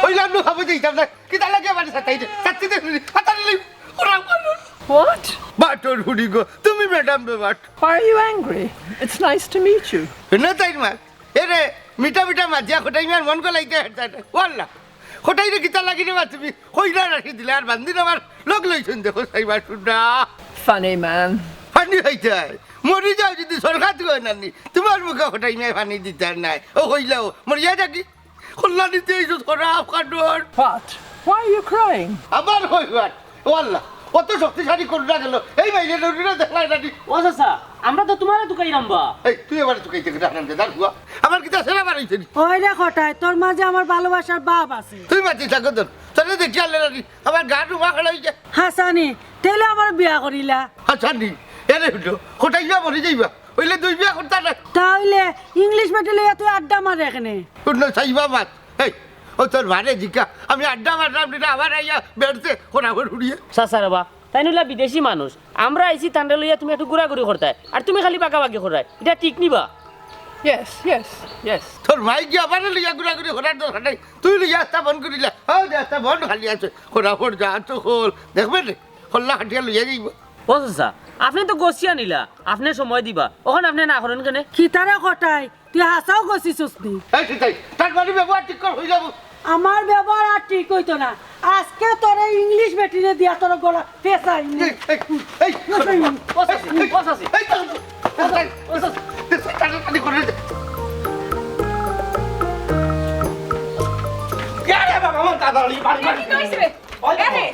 ওই লামলু খামো যাইতাম না, কিতা লাগে আমার সাথে আইতে? সাথে দে, সাথে নিলি, ওরা মানুষ। What? বাটর হুড়ি গো, তুমি ম্যাডাম বে but. Why are you angry? It's nice to meet you. না তাই মার, এরে, মিঠা মিঠা মাজিয়া খোটাই মার মন গলাইতে হাঁটতে হাঁটতে। ওয়াল্লা, খোটাই রে কিতা লাগি রে বা তুমি? কইরা রাখি দিলে আর বান্দিন আমার লগ লইছইন দেখো সাইবা শুনরা। Funny man. ফানি হইতে হয়। মরি যাও যদি সরকার তুই নানি, তোমার মুখে খোটাই মায় ফানি দিতে আর নাই। ও কইলাও, মরিয়া যাকি? কল্যাণীতে এই যে ধরা আফগান ডর। What? Why are you crying? আমার হই বাট। ও আল্লাহ, অত শক্তিশালী করুণা গেল। এই বাইরে ডরিরা দেখলাই নানি। ও চাচা, আমরা তো তোমারে তুকাইরাম বা। এই, তুই আমারে তুকাইতে গেলে হারাম জাদার হুয়া। আমার কিতা সেরা বাড়াইছে নি? ওই রে খটাই, তোর মাঝে আমার ভালোবাসার ভাব আছে। তুই মাতি থাকো তোর। তোরে দেখি আল্লাহ নানি, আমার গা ডুবা খাড়া হইছে। হাসানি, তেলে আমার বিয়া করিলা। হাসানি, এরে হইল, খোটাইবা মরি যাইবা। হইলে দুই বিয়া করতা না। তা হইলে ইংলিশ বেটি লইয়া তুই আড্ডা মারে এখানে। শুনলো সাইবা মাত। এই, ও তোর ভারে জিকা, আমি আড্ডা মারলাম না, আবার আইয়া বেড়তে খোরাফর উড়িয়ে। চাচা রে বা, তাইন অইলা বিদেশি মানুষ। আমরা আইছি তানরে লইয়া তুমি একটু ঘুরাঘুরি করতায়। আর তুমি খালি বাগাবাগি কররায়। ইটা ঠিক নি বা? Yes, yes, yes. তোর মাই কি আবার লইয়া ঘুরাঘুরি করার দরকার নাই। তুই লইয়া আস্তা বন্ধ করিলা। ও যে আস্তা বন্ধ খালি আছে। খোরাফর যা তো খোল। দেখবে রে, খোল্লা খাটিয়া লইয়া যাইব। ও চাচা, আপনে তো গছিয়া নিলা, আপনে সময় দিবা। অখন আপনে না করইন কেনে? কিতারে খটাই? তুই হাছাউ গছিছস নি? এই সিতাই, তার বাড়ি ব্যবহার ঠিক কর, হই যাবো। আমার ব্যবহার আর ঠিক অইতো না। আজকে তোরে ইংলিশ বেটিরে দিয়া তোর গলা পেঁচাই নি। এই, এই, এই, পেঁচাই নি। ও চাচি, ও চাচি। এই, এই, ও চাচি। এই, এই, টানাটানি করে দে। কে রে বাবা, আমার দাদা, ওই বাড়ি, বাড়ি। কি কইছে? ওই দেখো। এ রে,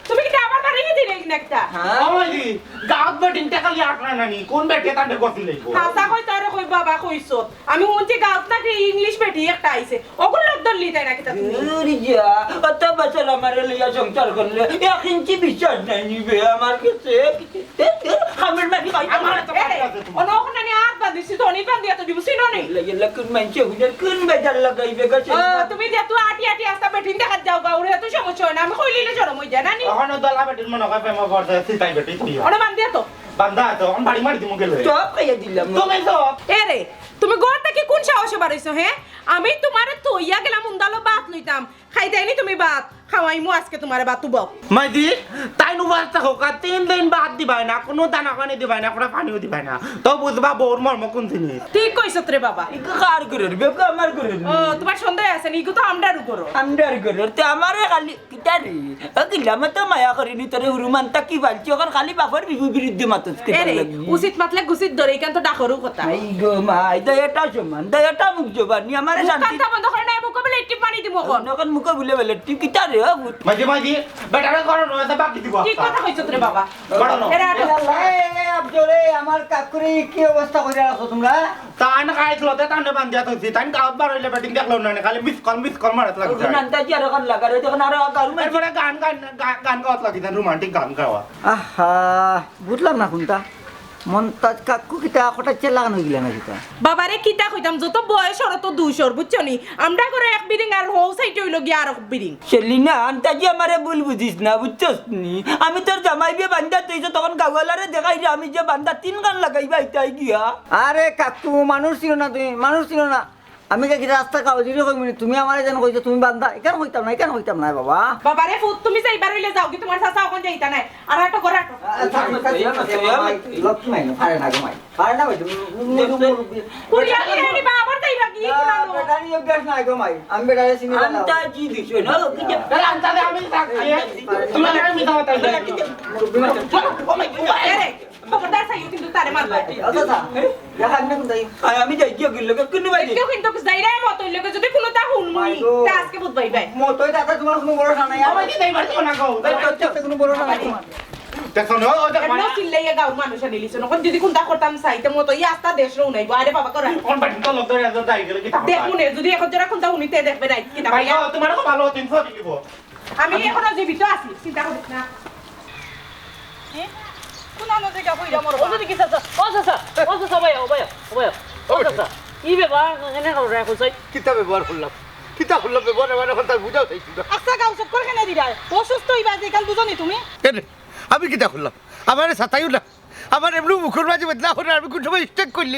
তুমি কিতা আবার বাড়ি গিয়ে দিলে নাকি তা? হ্যাঁ। ও মাইদি, গাঁত বেটিন টেকা লিয়া আটরা নানি, কোন বেটি তান্ডে গছি লইব? হাছা কই তারে কই বাবা কইছত। আমি হুনছি গাঁত নাকি ইংলিশ বেটি একটা আইছে। ওগুলো লোক দল লিতে নাকি তা তুমি? দূর যা, অত বছর আমারে লইয়া সংসার করলে, এক ইঞ্চি বিশ্বাস নাই নিবে আমার কাছে। এ, এ, খামের মাটি খাই। আমার তো এ রে, বাড়ি আছে তোমার। অনো ওখানে আমি হাত বান্ধিছি, তো অনেক বান্ধিয়া তো দিব, চিনো নি? ইল্লা, ইল্লা, কোন মাইনষে হুনের কোন বেজার লাগাইবে গো, ও, তুমি যে তুই আটি আটি আস্তা বেটিন দেখাত যাও গা, ওরে তো সমস্যা হয় না, আমি কইলিলে শরম হই যায় না নি? ওখানে দলা বেটিন মনে হয় প্রেমে পড়ছে, সিতাই বেটি তুই। ওরে বান্ধিয়া তো। বান্ধা তো, আমি বাড়ি মারি দিমু গেলে। চপ খাইয়া দিলাম। তুমি তো। এ রে, তুমি ঘর থেকে কোন সাহসে বাড়াইছো, হ্যাঁ? আমি তোমারে থইয়া গেলাম, উন্দালো ভাত লইতাম। খাই দেয়নি তুমি ভাত? খাওয়াইমু আজকে তোমারে ভাত, উবাও। মাইদি, তাই নু ভাত থাকো কা, তিন দিন ভাত দিবায় না, কোনো দানা পানি দিবায় না, কোনো পানিও দিবায় না। তো বুঝবা বউর মর্ম কোন জিনিস। ঠিক কইছত রে বাবা। ইগু কার ঘরর, বেগু আমার ঘরর। ও, তোমার সন্দেহ আছে নি? ইগু তো আমরার ঘরর। আমরার ঘরর, তে আমারে খালি কিতা রে? ও গিলামে তো মায়া করিনি তোরে, হুরুমান তা কি ফালছি, ওখান খালি বাপর বিবু বিরুদ্ধে মাতস কি এ রে, লাগি? উচিত মাতলে গুচিত ধরে, ইখান তো ডাকরও কথা। এই গো মাই, দয়াটা সমান, দয়াটা মুখ জবানি, আমারে শান্তি। মুখখানটা বন্ধ করে না, মুখো বলে একটি পানি দিব এখন। এখন মুখো বলে বলে, তুই কিতা রে, ও বুট? মাইদি, মাইদি, বেটারে করো না, এটা বাকি দিব কি আজকে। কথা কইছত রে বাবা? করো না। এরা আটো। এই, এই, এই, আব্দুল, এই, আমার কাকুরি কি অবস্থা করে রাখো তোমরা? তান খাই তুলতে তানে বান্ধিয়া থইছি, তান গাঁত বার হইলে বেটিং দেখলো না, খালি মিস কল, মিস কল মারাত লাগি যায়। নান্তা কি আর এখন লাগা রে, যখন আরো গারু মাই এরপরে গান, গান, গা-, গান গাওয়াত লাগি যায়, রোমান্টিক গান গাওয়া। আহা, বুঝলাম না কোনটা। মন্তাজ কাকু কিতা কটাচ্ছে লাগানো গিলা না কিতা? বাবারে কিতা কইতাম, যত বয়স ওর তো দুইশোর, বুঝছো নি? আমরা করে এক বিরিং আর হৌ সাইডে হইল গিয়া আর এক বিরিং। সেলিনা, আন্তাজি আমারে ভুল বুঝিস না, বুঝছস নি? আমি তোর জামাই বিয়ে বান্দা তুই তো তখন গাওয়ালারে দেখাই রে, আমি যে বান্দা তিন গান লাগাইবা ইতাই গিয়া। আরে কাকু, মানুষ চিনো না তুমি, মানুষ চিনো না। আমি কি রাস্তা কাউ যদি কই মানে তুমি আমারে যেন কইছো তুমি বান্দা, এখানে কইতাম না, এখানে কইতাম না বাবা। বাবারে ফুত, তুমি যাইবার হইলে যাও, কি তোমার চাচা ওখানে যাইতা নাই? আর একটা করে আটো। আচ্ছা, আচ্ছা, আচ্ছা, আচ্ছা, আচ্ছা, লক্ষ্মী মাই না, পারে না গো মাই। পারে না ভাই, তুমি, তুমি, তুমি, তুমি, পুরিয়া বিরিয়ানি বাবার তাই বাকি না, পুরানো। বেটারি অভ্যাস নাই গো মাই। আমি বেটারে চিনি না। আন্তাজি দিছো না, কি যে আরে আন্তাজে আমি থাকি। তোমার আমি দাও তাই। মুরব্বি মাই। ও মাই গড। আরে, খবরদার চাইও কিন্তু তারে মারবা। আচ্ছা, আচ্ছা। দেখা আপনি কোন যাই? আয়, আমি যাই, কি অইল? কেউ কিন্তু যাই রে, মত অইল, যদি কোনো তা হুন মুনি, মাই গো। তা আজকে বুঝবাই ভাই। মত অই দাদা, তোমার কোনো ভরসা নাই। আমার কি নেই, বাড়ি না গো। তার তো কোনো ভরসা নাই তোমার। দেখো না, ও দেখো এমন না। চিল্লাইয়া গাঁওর মানুষ আনিলিছ। এখন যদি কোনটা করতাম চাইতে মতো, এই আস্তা দেশ রও নাই। আরে বাবা, করে। কোন বাড়ি তো লোক ধরে এত যাই গেল, কি তা দেখো নে, যদি এখন যারা কোনটা উনিতে দেখবে রাইত, কি তা ভাই, ভাইয়া? তোমার তো ভালো তিনশো দিব। আমি এখনো জীবিত আছি, চিন্তা করিস না। এ? কোন আনো জায়গা কইরা মরবা? ও যদি কি চাচা, ও চাচা, ও চাচা, ভাইয়া, ও ভাইয়া, ও ভাইয়া, ও ও চাচা, কি ব্যাপার? এনে করো রে, কোথায়? কিতা ব্যবহার করলাম? কিতা করলাম ব্যবহার? এবার এখন তার বুঝাও চাইছি না। আচ্ছা, গাও চক্কর কেনে দিরা? অসুস্থ হইবা যে, কাল বুঝো নি তুমি? এ রে, আমি কিতা করলাম? আমারে সাতাইও না। আমার এমনি মুখর মাঝে বেদনা করে, আমি কোন সময় স্ট্রোক করলে?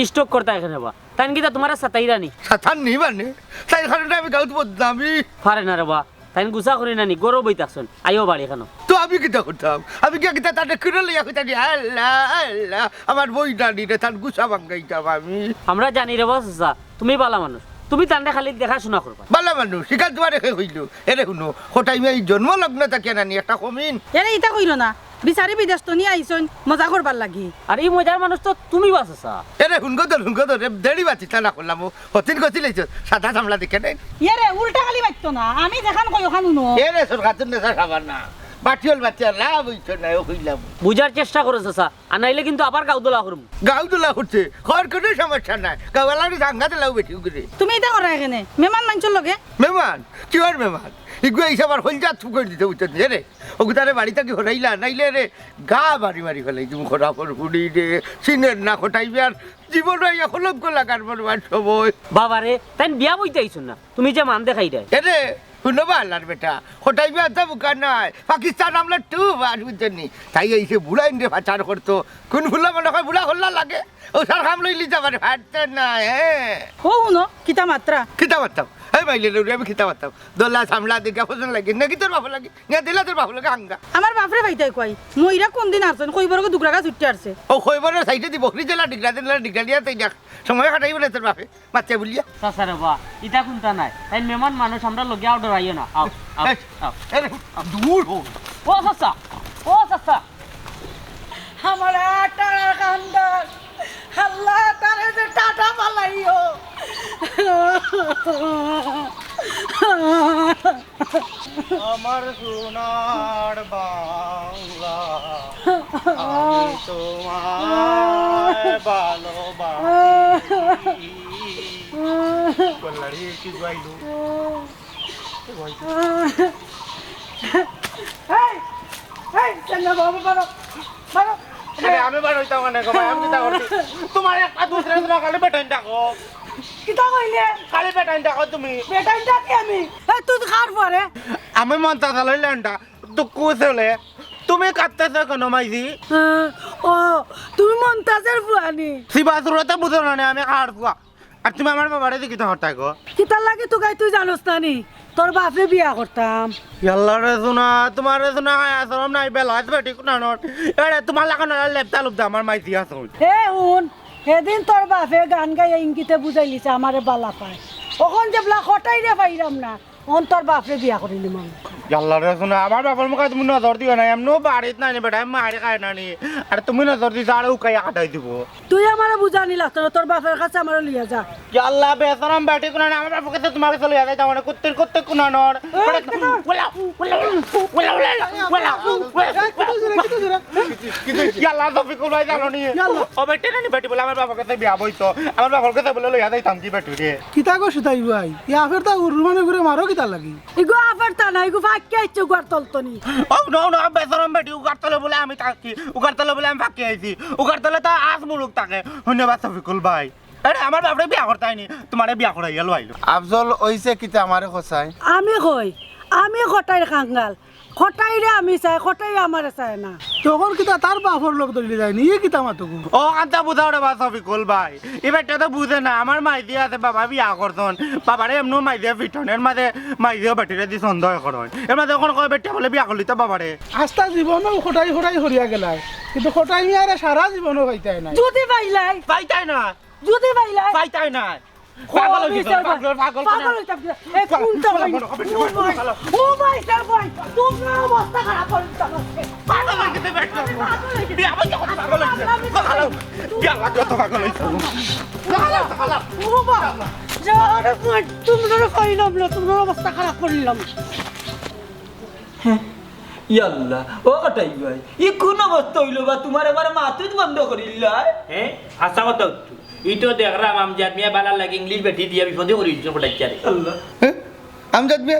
স্ট্রোক করতা কেনে বা? তাইন কিতা তোমারে সাতাইরা নি? সাতার নি মানে? তাই কারণে আমি গাউত বদনামি। পারে না রে বা। তাইন গুছা করি না নি, গরব হই থাকছন। আইও বাড়ি কেন? তো আমি কিতা করতাম? আমি কি কিতা তাতে কিনে লইয়া কইতাম নি, "আল্লাহ, আল্লাহ, আমার বউ নানি রে, তার গুছা ভাঙ্গাইতাম আমি।" আমরা জানি রে বা চাচা, তুমি বালা মানুষ। তুমি তানরে খালি দেখাশোনা করবা। বালা মানুষ, শিকার দুয়ারে খে হইল। এরে হুনো, কটাই মিয়া এই জন্ম লগ্ন থাকিয়া নানি একটা কমিন। এরে ইতা কইল না। বিচারি বিদেশ তো নিয়া আইছইন, মজা করবার লাগি। আর এই মজার মানুষ তো তুমি বা চাচা। এরে হুনগো দর, হুনগো দর, এ দেড়ি বাতি তা না করলাম, ও হতিন গতি লইছ, সাদা চামড়া দেখে নেই। ইয়ে রে, উল্টা খালি মারতো না, আমি যেখান কই ওখান হুনো। এরে সরকার তো নেশা খাবার না, বাটিওল বাচ্চা লাভ হইতো না, ও কইলাম। বুঝার চেষ্টা করো চাচা, আর নাইলে কিন্তু আবার গাউদলা করমু। গাউদলা করছে, খর কোনো সমস্যা নাই, গাওয়ালারে জাঙ্গা দিলাও বেটি উগরে। তুমি এটা করো এখানে, মেমান মানছর লগে? মেমান? কিহর মেমান? ইগুয়া হিসাব আর হইল যা থু করে দিতে উচিত রে। ওগুতারে বাড়ি থাকি হরাইলা, নাইলে রে গা বাড়ি বাড়ি ফেলাই তুমি খোরা ফর ফুড়ি রে, সিনের না খোটাইবে আর জীবন হইয়া কলঙ্ক লাগার বলবার সময়। বাবা রে, তাইন বিয়া বইতে আইছন না, তুমি যে মান দেখাইরায়। এরে, হুনো বা আল্লাহর বেটা, খোটাইবে আর তো বুকা নাই, পাকিস্তান আমলে টু বার বুঝছনি। তাই এই সে বুড়া ইন্দ্রে পাচার করতো, কোন ফুলা মনে হয় বুড়া হল্লা লাগে, ও সার খাম লইলি যাবার ফাটতে না, হ্যাঁ। ও হুনো, কিতা মাত্রা? কিতা মাত্রা? মাইলে রে, আমি কিতা পারতাম? দলা সামলা দিগা ফজন লাগি, নাকি তোর বাপর লাগি? না দিলা তোর বাপর লাগি হাঙ্গা। আমার বাপরে পাইতায় কই? মইরা কোন দিন আরছইন? খইবরকে দুগরা গাছ উঠতে আরছে। ও খইবরর সাইডে দি বকরি জেলা ডিগরা দিন, ডিগরা দিয়া তাই দেখ। সময় কাটাইবো না তোর বাপে, বাচ্চা বলিয়া। চাচা রে বা, ইতা কুন্তা নায়। তাইন মেহমান মানুষ, আমরার লগে আও, ডরাইও না। আও, আও, এই, আও। এই রে, দূর হ। ও চাচা, ও চাচা। আমার আটার কান্দার, আল্লাহ তারে যে টাটা পালাইও। আমার সোনার বাংলা, আমি তোমায় ভালোবাসি। বল্লারি কি জুয়াইলো? এই, এই, চেঙ্গা বাবা, বাবা, বাবা। আরে, আমি বার হইতাম মানে গো ভাই, আমি কিতা করছি? তোমার একটা দুসরা দিন খালি বেটাইন ডাকো। কিতা কইলে? খালি বেটাইন ডাকো তুমি। বেটাইন ডাকি আমি? এ, তুই কার পরে? আমি মন্তাজ আলী লেন্ডা। তো কো চলে? তুমি কাঁদতেছো কেন, মাইজি? হ্যাঁ, ও, তুমি মন্তাজের ফুয়ানি। সিবা সুরতে বুঝো না নে, আমি কার ফুয়া। আর তুমি আমার বাবারে দি কিতা হরতায় গো? কিতার লাগি তুকাই তুই জানোস না নি? তোর বাপরে বিয়া করতাম। ইয়াল্লা রে সোনা, তোমার রে সোনা, হায়া শরম নাই, বেলাত বেটি কুনানোর। এরে, তোমার লাগানো লেপটা লুপটা আমার মাইজি আছে। এ হুন, সেদিন তোর বাপে গান গাইয়া ইঙ্গিতে বুঝাইলিছে আমারে বালা পায়। অখন যেবলা কটাইরে পাইরাম না, অন তোর বাপরে বিয়া করি নিমু আমি। ইয়াল্লা রে সোনা, আমার বাপর মুখে তুমি নজর দিও না, এমনও বাড়িত নাই নি বেটা, মারি খায় না নি। আর তুমি নজর দিছো, আরে উকাইয়া কাটাই দিব। তুই আমারে বুঝানি লাগতো না, তোর বাপের কাছে আমারে লইয়া যা। ইয়াল্লা, বেসারাম বেটি কুনানি, আমার বাপর কাছে তোমার কাছে লইয়া যাইতাম মানে, কুত্তির কুত্তি কুনানোর। এই, বেটা, কেন? OLA, OLA, OLA, OLA, OLA, OLA. ইয়াল্লা, তফিকুল ভাই জানো নি? ইয়াল্লা। ও বেটি নানি বেটি বলে আমার বাপর কাছে বিয়া বইতো, আমার বাপর কাছে বলে লইয়া যাইতাম কি বেটি রে? কিতা গো সুতাই ভাই, ই আফের তা উরু মানে ঘুরে মারো কিতা লাগি? ইগো আফের তা না, ইগো ফাঁকি আইছে উগার তলতনি। ও, no, no, বেসারাম বেটি, উগার তলে বলে আমি থাকি, উগার তলে বলে আমি ফাঁকি আইছি, উগার তলে তো আজ মুলুক থাকে। ধন্যবাদ তফিকুল ভাই। আরে, আমার বাপরে বিয়া করতায় নি, তোমারে বিয়া করাইয়া লইলো। আফজল, অইছে কিতা আমারে কছাই? আমি কই, আমি কটাইর কাঙ্গাল, কটাইরে আমি চাই, কটাই আমারে চায় না। তখন কিতা তার বাপর লগ ধরিলে যায়নি, ই কিতা মাতো গো? ও, কান্তা বুঝাও রে বা তফিকুল ভাই, ই বেটা তো বুঝে না, আমার মাইজি আছে, বাবা বিয়া করছন, বাবারে এমনও মাইজি ফিটনের মাঝে মাইজিও বেটিরে দি সন্দেহ করইন। এর মাঝে অখন কয় বেটা বলে বিয়া করলি তো বাবারে। আস্তা জীবনও কটাই কটাই করিয়া গেলায়, কিন্তু কটাই মিয়ারে সারা জীবনও পাইতায় নাই। যদি পাইলাই। পাইতায় না। যদি পাইলাই। পাইতায় না। পাগল হইছে, পাগল, পাগল, পাগল হইতাম কি? এ, কোনটা ভাই? ও ভাই, ও ভাই, স্যার ভাই, তোমরা অবস্থা খারাপ করে দিতাম আজকে। পাগল হইছে, পাগল হইছে। বিয়া ভাই, কত পাগল হইছে। পাগল হইছে। বিয়া ভাই, কত পাগল হইছে। পাগল, পাগল। ও বাবা, যারে ভাই, তোমরা পাইলাম না, তোমরা অবস্থা খারাপ করিলাম। হ্যাঁ, ইয়াল্লা, ও কটাই ভাই, ই কোন অবস্থা হইলো বা তোমার একবারে মাতুত বন্ধ করিলাই? হ্যাঁ, হাছা কথা উত্তর। ই তো দেখরাম আমজাদ মিয়া বালার লাগি ইংলিশ বেটি দিয়া বিপদে করি দিছে কটাইচারে। আল্লাহ। হ্যাঁ? আমজাদ মিয়া,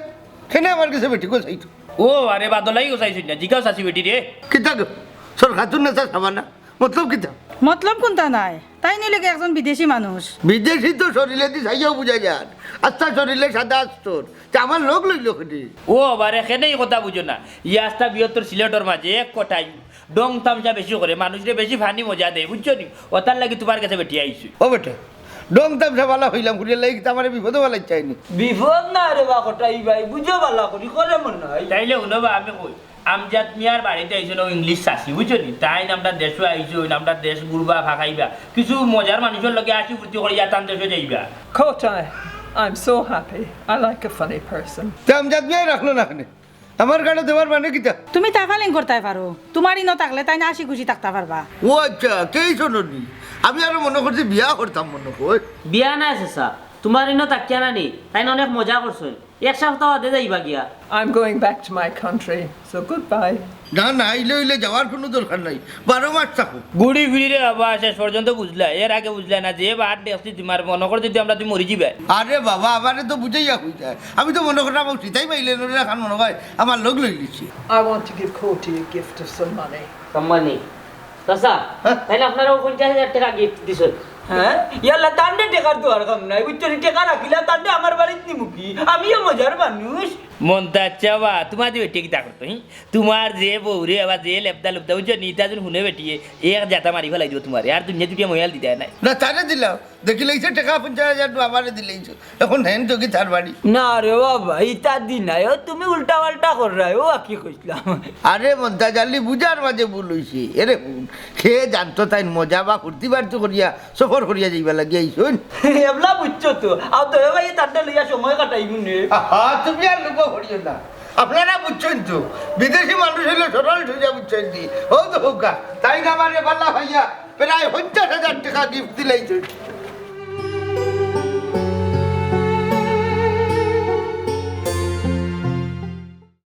কেনে আমার গেছে বেটি গো চাইতো? ও, আরে বাদলাই গো চাইছইন না, জিগাও চাচি বেটি রে। কিতা গো? সরকার তুই না চাস আমার না? মতলব কিতা? মতলব কুনতা নাই? তাইন অইলে গি একজন বিদেশি মানুষ। বিদেশি তো শরীলেদি চাইয়াও বুঝা যার। আস্তা শরীলে সাদা আস্তর। তে আমার লগ লইলো কেনে? ও বারে, কেনে ই কথা বুঝো না। ই আস্তা বৃহত্তর সিলেটর মাঝে এক কটাই ডং তামশা বেশি করে, মানুষরে বেশি ফানি মজা দেয়, বুঝছো নি? অতার লাগি তোমার গেছে বেটি আইছে। ও বেটা, ডং তামশা বালা হইলাম, করিয়া লাগি কিতা আমারে বিপদে বালাই চাইনি? বিপদ না রে বা কটাই ভাই, বুঝো বালা করি, করে মনে হয়। তাইলে হুনো বা, আমি কই, আমজাদ মিয়ার বাড়িত আইছইন অউ ইংলিশ চাচি, বুঝছো নি? তাইন আমরার দেশো আইছইন, আমরার দেশ ঘুরবা, ফাকাইবা। কিছু মজার মানুষর লগে হাসি ফুর্তি করিয়া তান দেশো যাইবা। Kotai, I'm so happy. I like a funny person. তে আমজাদ মিয়া রাখলো না কেনে? আমার গাড়ি দেওয়ার মানে কিতা? তুমি তাফালিং করতায় পারো, তোমার ইনো থাকলে তাইন হাসি খুশি থাকতা পারবা। ও আচ্ছা, কেই শোনোনি? আমি আরো মনো করছি বিয়া করতাম মনো কয়। বিয়া নায় চাচা, তোমার ইনো থাকিয়া না নি, তাইন অনেক মজা করছইন। এক সপ্তাহ বাদে যাইবা গিয়া। I'm going back to my country, so goodbye. না, না, ইলে ইলে যাওয়ার কুনু দরকার নাই। বারো মাস থাকো। ঘুরি ফিরি রে বাবা, শেষ পর্যন্ত বুঝলা। এর আগে বুঝলা না যে বার দেখছি তোমার মনো কর যদি আমরা তুমি মরি যিবায়। আরে বাবা, আমারে তো বুঝাইয়া কইতায়। আমি তো মনো করলাম, ও সিতাই পাইলে নরে এখন মনো হয় আমার লগ লইলিছি। I want to give Koti a gift of some money. Some money? চাচা, হ্যাঁ? তাইলে আপনারা ও পঞ্চাশ হাজার টেকা gift দিছইন। হ্যাঁ, ইয়াল্লা, তানরে টেকার দরকার নাই, বুঝছো নি? টেকা রাখিলা তানরে আমার বাড়িত নিমু কি? আমিও মজার মানুষ। মন্তাজ চাবা, তুমার যে বেটিয়ে কিতা করতো, হি? তুমার যে বউরে, আবার যে লেবদা লুবদা, বুঝছো নি? ইতা যেন হুনে বেটিয়ে, এক জাতা মারি ফালাই দিবো তুমারে। আর দুনিয়া দুটিয়া ময়াল দিতায় নায়। না, তারে দিলাম। দেখিলাইছো টেকা পঞ্চাশ হাজার টেকা আমারে দিলাইছো। অখন হেন তো কি তার বাড়ি? না রে বাবা, ইতা দি নাই। ও তুমি উল্টা পাল্টা কররায়, ও আর কি কইছলাম। আরে মন্তাজ আলী, বুঝার মাঝে ভুল অইছে। এরে হুন, কে জানতো তাইন মজা বা ফুর্তি ফার্তি করিয়া, সফর করিয়া যাইবার লাগি আইছইন। এবলা বুঝছো তো, আর তো এ ভাই তানরে লইয়া সময় কাটাইমু নে। আহা, তুমি আর লোভ করিও না। আপনারা বুঝছইন তো, বিদেশি মানুষ অইলে সরল সোজা, বুঝছইন নি? অউ তো হউক্কা, তাইন আমারে বালা ভাইয়া প্রায় পঞ্চাশ হাজার টেকা gift দিলাইছইন।